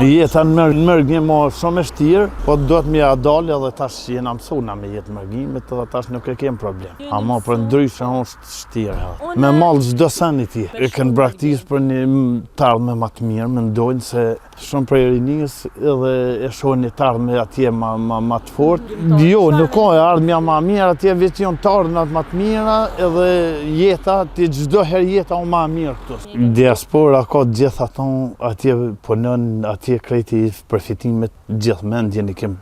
Jeta në mërgim o shumë e shtirë, po duhet me ia dalë edhe tash jena mësu na me jetë mërgimit edhe tash nuk e kem problem. Ama përndryshe është shtirë edhe. Me mall çdo sen i ti. E kanë braktis për një t'ardhme ma të mirë, mendojnë se Shumë prej rinisë edhe e shohin një t'ardhme atje ma, ma, ma të fort. Jo, nuk ka e ardhmja ma mirë, atje veç janë të ardhmet ma të mira edhe jeta, ti çdo herë jeta o ma mirë këtu. Diaspora ka gjithë ato, atje punon, atje krejt i përfitimet, gjithë mendjen i kem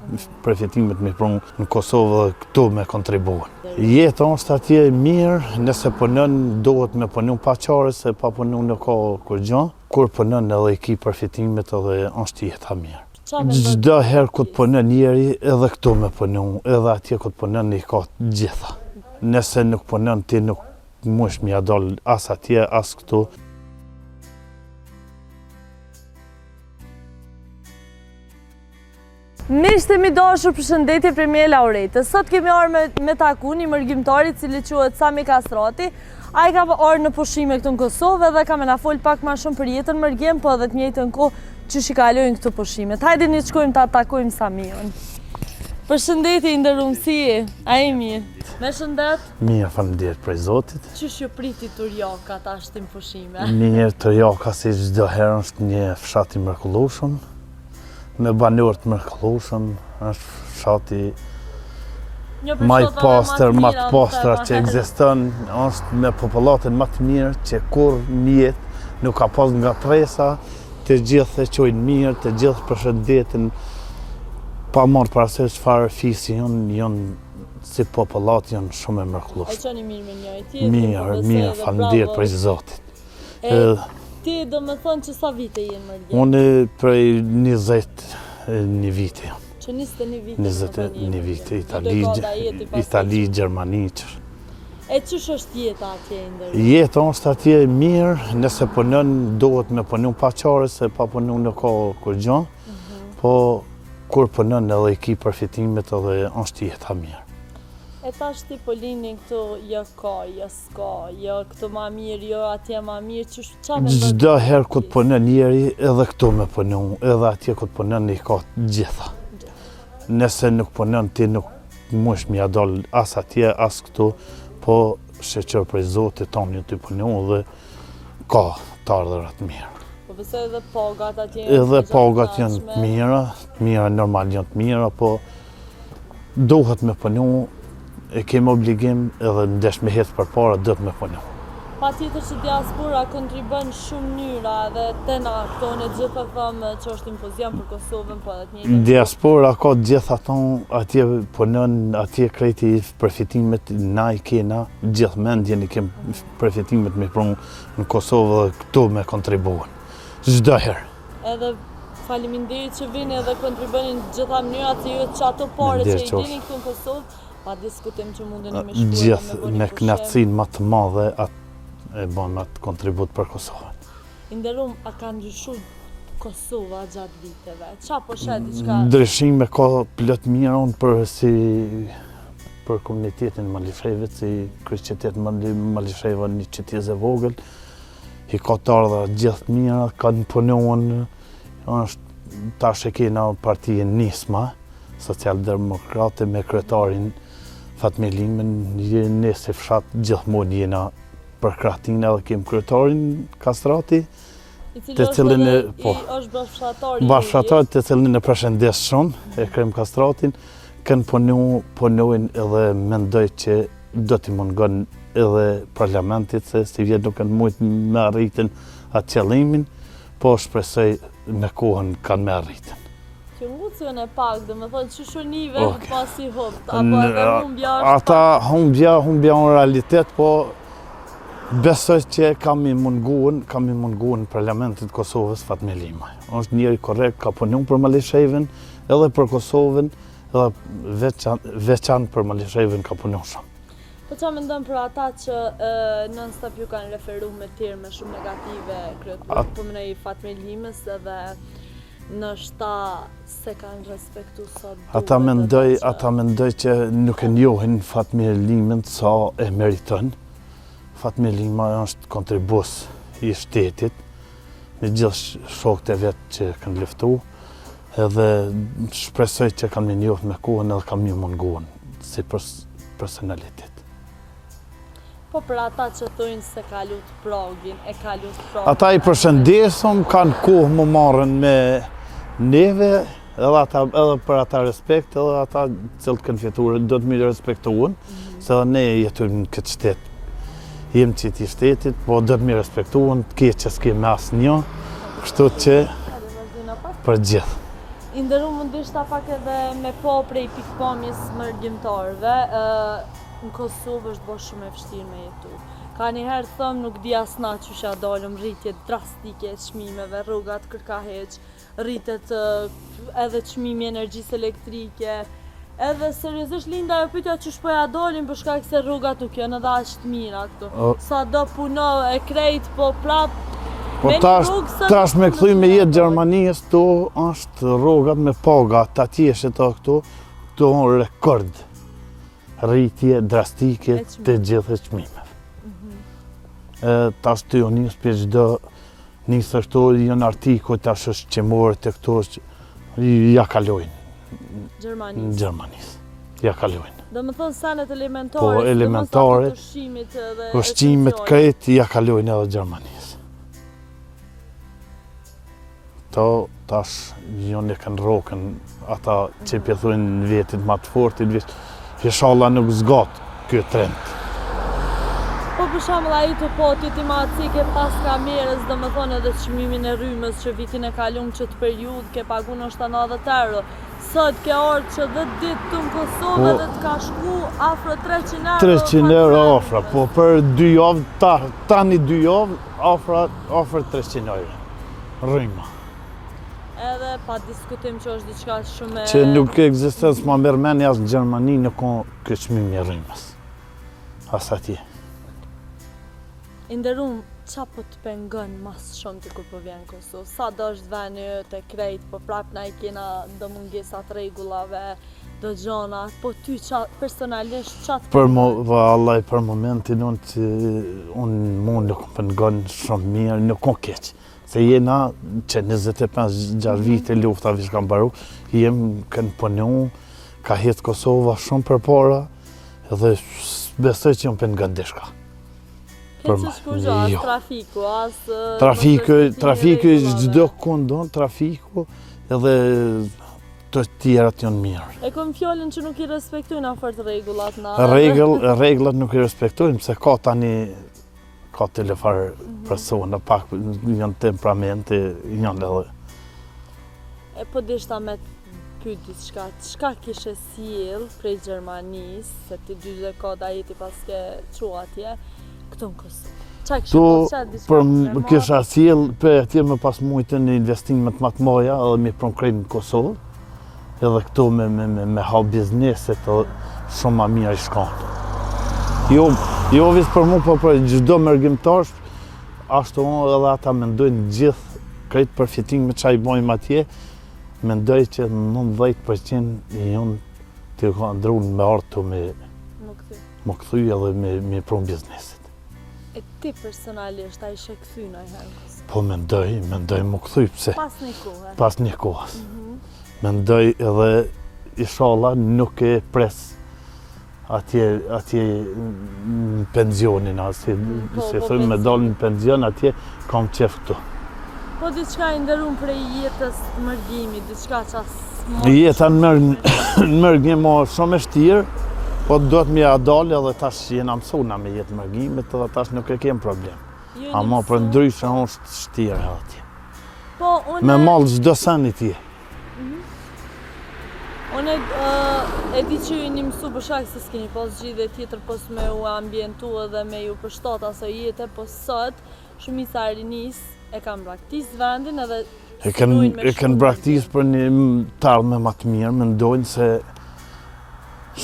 përfitimet me pru në Kosovë dhe këtu me kontribuën. Jeta është atje mirë, nëse punon, duhet me punu pa qare, se pa punu nuk ka kurgjo. Kur punon edhe i ki përfitimet edhe është jeta mirë. Çdo herë ku të punon njeri edhe këtu me punu, edhe atje ku të punon i ka të gjitha. Nëse nuk punon ti nuk mush me ia dal as atje as këtu. Miqtë e mi dashur përshëndetje prej meje Lauretës. Sot kemi ardhur me, me taku një mërgimtar i cili quhet Sami Kastrati. Ai ka ardhur në pushime këtu në Kosovë dhe ka me na fol pak ma shumë për jetën mërgim, po edhe të njëjtën kohë qysh i kalojnë këto pushimet. Hajde ne të shkojmë ta takojmë Samiun. Përshëndetje i nderum, si je? A je mirë? Me shëndet? Mirë, faleminderit prej Zotit. Qysh ju priti Turjaka tash në pushime? Mirë, Turjaka si çdo herë është një fshat i mrekullueshëm. Me banorë të mrekullueshëm, është fshati ma i pastër, ma të pastra që ekziston, është me popullatën ma të mirë që kurrë në jetë nuk ka pas ngatrresa, të gjithë e qojnë mirë, të gjithë përshëndeten, pa marrë parasysh çfarë fisi janë, janë si popullatë janë shumë e mrekullueshme. E qoni mirë me njëri-tjetrin. Mirë, mirë, faleminderit prej Zotit. E, ti do me thonë që sa vite je në mërgim? Unë prej 21 vite jam. Që 21 vite? 21 vite, Itali, Itali, Gjermani, që. E qysh është jeta atje i nderum? Jeta është atje mirë, nëse punon, duhet me punu pa qare, se pa punu nuk ka kurgjo, mhm. po kur punon edhe i ki përfitimet edhe është jeta mirë. E tash ti po lini këtu jo ka, jo S'ka, jo këtu ma mirë, jo atje ma mirë, qysh, ça mendon? Çdo herë ku të punon njeri, edhe këtu me punu, edhe atje ku të punon i ka të gjitha. Nëse nuk punon ti nuk mush me ia dal as atje, as këtu, po shyqyr prej Zotit tonë janë tu punu dhe ka të ardhura të mira. Po besoj edhe pagat atje janë Edhe pagat janë të mira, të mira normal janë të mira, po Duhet me punu, e kemi obligim edhe n'desh me hec përpara, duhet me punu. Patjetër që diaspora kontribon shumë mënyra edhe te na këto ne gjithë e thamë që është impozion për Kosovën, po edhe të njëjtën. Diaspora ka gjithë ato, atje punon, atje krejt i përfitimet na i kena, gjithë mendjen i kem përfitimet me pru në Kosovë dhe këtu me kontribuën. Çdo herë. Edhe faleminderit që vini edhe kontribuoni në gjitha mënyrat se ju që ato pare që i lini këtu në Kosovë, pa diskutim që mundeni me shku edhe me bo një me knaqësinë ma të madhe atë e bon atë kontribut për Kosovën. I nderum, a ka ndryshu Kosova gjatë viteve? Qa po sheh diçka? Ndryshime ka plot mirë unë për si për komunitetin Malishevit, si kryeqytet Malisheva një qytezë e vogël, I ka të ardhura gjithë të mira, kanë punuar, është tash e kena partinë Nisma, Socialdemokrate me kryetarin Fatmir Limën, ne si fshat gjithmonë jena përkrah tina dhe kem kryetarin Kastrati, të cilin e po, është bashkëfshatar bashkëfshatar të cilin e përshëndes shumë, Ekrem Kastratin, kanë punu, punojnë edhe mendoj që do t'i mungon edhe parlamentit, se sivjet nuk kanë mujtë me arritën atë qëllimin, po shpresoj me kohën kanë me arritën. Që ngucën e pak, do me thonë që shunive okay. pasi hupt, apo edhe humbja është Ata humbja, humbja në realitet, po besoj që ka me i mungun, ka me i mungun parlamentit Kosovës Fatmir Limaj. është njeri korrekt, ka punu për Malishevën, edhe për Kosovën, Edhe veçan për Malishevën ka punu shumë. Po ça mendon për ata që non stop ju kanë referu me terme shumë negative kryetarit, po mendoj Fatmir Limës edhe ndoshta s'e kanë respektu sa duhet. Ata mendoj, ata mendoj që nuk e njohin Fatmir Limën sa e meriton. Fatmir Lima është kontribues i shtetit. me gjithë shokët e vet që kanë luftu, edhe shpresoj që kam me njohë me kohën edhe kam me ju mungu si personalitet. Po për ata që thojnë se ka lut pragin, e ka lut pragin. Ata i përshëndesim, kanë kohë me u marrën me neve, edhe, ata, edhe për ata respekt, edhe ata cilët kanë fituar, do të me respektuen, mm -hmm. se edhe ne jetojmë në këtë shtet. Jem të qëtij shtetit, po do të me respektuen, të keqe s'ke me asnjë, kështu që për gjithë. I nderum unë deshta pak edhe me pa prej pikëpamjes mërgimtarëve, Në Kosovë është bo shumë e vështirë me jetu. Ka njëherë thom nuk di as na qysh ja dalëm rritje drastike e çmimeve, rrogat kërka hiç, rritet edhe çmimi i energjisë elektrike, edhe seriozisht lind ajo pyetja qysh po ja dalim për shkak se rrogat nuk janë edhe aq të mira këtu. Sa do puno e krejt, po prap Po tash, tash me kthy me jetë Gjermanisë, ktu është rrogat me paga, të atjeshit të këtu, këtu rekord. rritje drastike të gjithë çmimeve. Mhm. Tash të jo njës për çdo njës është janë artikuj tash ushqimorë të këto ja kalojnë. Gjermanisë. Gjermanisë. Ja kalojnë. Do më thonë senet elementare, po, elementare, ushqimit dhe ushqimit krejt ja kalojnë edhe Gjermanisë. Kto tash janë e kanë rrokën ata që po thojnë vetit ma të fortit, veç ishalla nuk zgat ky trend. Po për shembull ai të po ti ti ma ceke pas kamerës, do më thonë edhe çmimin e rrymës që vitin e kalum qët periudhë ke pagu ndoshta 90 euro. Sot ke ardhë që 10 ditë tu në Kosovë po, edhe të ka shku afro 300 euro. 300 euro afro, po për 2 javë, ta, tani 2 javë, afro, afro 300 euro. Rryma. Edhe pa diskutim që është diçka shumë e... Që nuk ekziston, s'ma merr menja as në Gjermani nuk ka ky çmim i rrymës. As atje. I nderum, qa po të pengon ma s'shumti kur po vjen në Kosovë? Sa do është veni yt e krejt, po prap na i kena do mungesa të rregullave, do gjona, po ty qa, personalisht qa të Për mo, vallaj, për momentin unë që unë mu nuk më pengon shumë mirë, nuk ka keq. Se jena që 25-6 vite lufta veç ka mbaru, jem kanë punu, ka hec Kosova shumë përpara, edhe besoj që jam pengon diçka. Për ma, jo. As trafiku, as... Trafiku, trafiku, çdo kundon, trafiku, edhe të tjerat janë mirë. E kom fjalën që nuk i respektojnë afërt rregullat na. Rregull, rregullat nuk i respektojnë, se ka tani ka telefar mm -hmm. persona, pak janë temperamente, janë edhe. E po deshta me pyt diçka, çka kishe sjell prej Gjermanisë, se ti dy dekada jeti paske çu atje, këtu në Kosovë? Qa kishe po, qa diçka për, kisha sjell prej atje me pas mujtë në investimet ma të mdhaja edhe me pru krejt në Kosovë, edhe këtu me, me, me, me hap bizneset edhe shumë ma mirë i shkon. Jo, jo veç për mu, po për çdo mërgimtar, ashtu edhe ata mendojnë gjithë krejt përfitimet që i bojmë atje, mendoj që 90% janë të ka ndru me ardhë të me më kthy edhe me, me pru bizneset. E ti personalisht, a ishe kthy najherë në Kosovë? Po mendoj, mendoj m'u kthy, pse? Pas një kohë. Pas një kohës. Mm -hmm. Mendoj edhe, ishalla, nuk e pres atje, atje në penzionin, a si, mm, po, si po, thëmë, me dalë në penzion, atje kam qef këtu. Po diçka i nderum prej jetës të mërgimit, diçka që Jeta në mërgim o shumë e shtirë, po do të me ia dalë edhe tash jena mësu na me jetë mërgimit edhe tash nuk e kem problem. Jo, Ama për ndryshe është shtirë edhe atje. Po, unë... Me mall çdo sen i tje. Mhm. Unë e di që jeni mësu për shkak se s'keni pas zgjidhje tjetër pos me u ambientu edhe me ju përshtat asaj jete, po sot shumica e rinisë e kanë braktis vendin edhe E kanë e kanë braktis për një të ardhme ma të mirë, mendojnë se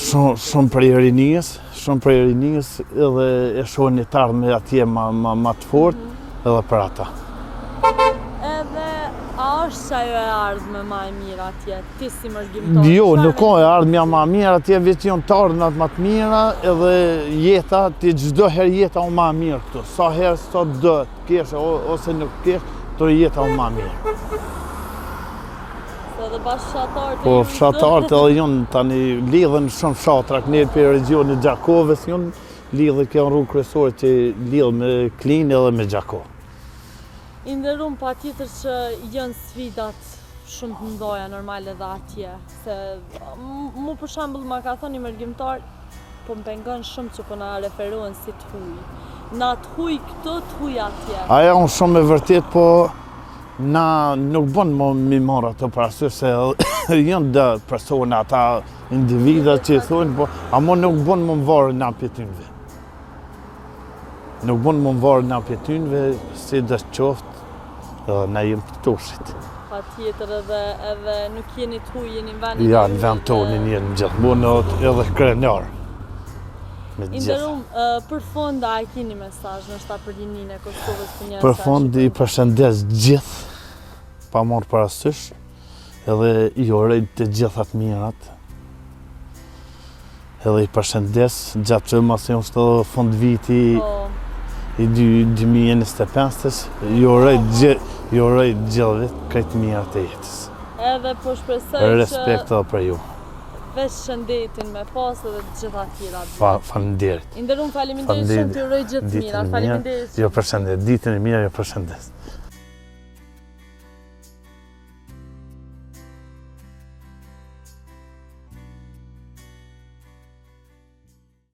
shumë shumë prej rinisë, shumë prej rinisë edhe e shohin një të ardhme atje ma ma ma të fortë mm -hmm. edhe për ata. Edhe a është që ajo e ardhme ma e mirë atje, ti si mërgimtar? Jo, nuk ka e ardhmja ma e mirë atje, veç janë të ardhmet ma të mira, edhe jeta, ti çdo herë jeta o ma e mirë këtu. Sa herë sa do të kesh ose nuk kesh, Ktu jeta o ma mirë. Se edhe bash fshatarët Po fshatarët edhe janë tani lidhen shumë fshatra, këne për regionin e Gjakovës janë lidhe kjo rrugë kryesore që lidh me Klinë edhe me Gjakovë. I nderum patjetër që janë sfidat shumë të mëdha normal edhe atje, se mu për shembull ma ka thënë një mërgimtar, po më pengon shumë që po na referohen si të huj. Na të huj këtu, të huj atje. Ajo është shumë e vërtet, po na nuk bën më mi marrë ato parasysh se janë dhe persona ata individa që i thonë, po amo nuk bën më më varë na prej tynve. Nuk bën më më varë na prej tynve, si dhe qoftë, edhe na jem të toshit. Pa tjetër edhe, edhe nuk jeni të huj, jeni në vendin Ja, në vend tonë jeni gjithmonë edhe krenar. Me I nderum, për fund, a e kini mesazh, ndoshta për rininë e Kosovës për një Për fund, i përshëndes gjithë, pa marrë parasysh, edhe i uroj të gjitha të mirat, edhe i përshëndes, gjatë që masi është edhe fund viti po. i 2025-ës, i uroj gjithë, i uroj gjithëve krejt të mirat e jetës. Edhe po shpresoj që... Respekt edhe për ju. Veç shëndetin me pas edhe të gjitha tjerat. Fa, faleminderit. I nderum faleminderit shumë, të uroj gjithë të mirat. Faleminderit. Ju përshëndes, ditën e mirë, ju përshëndes.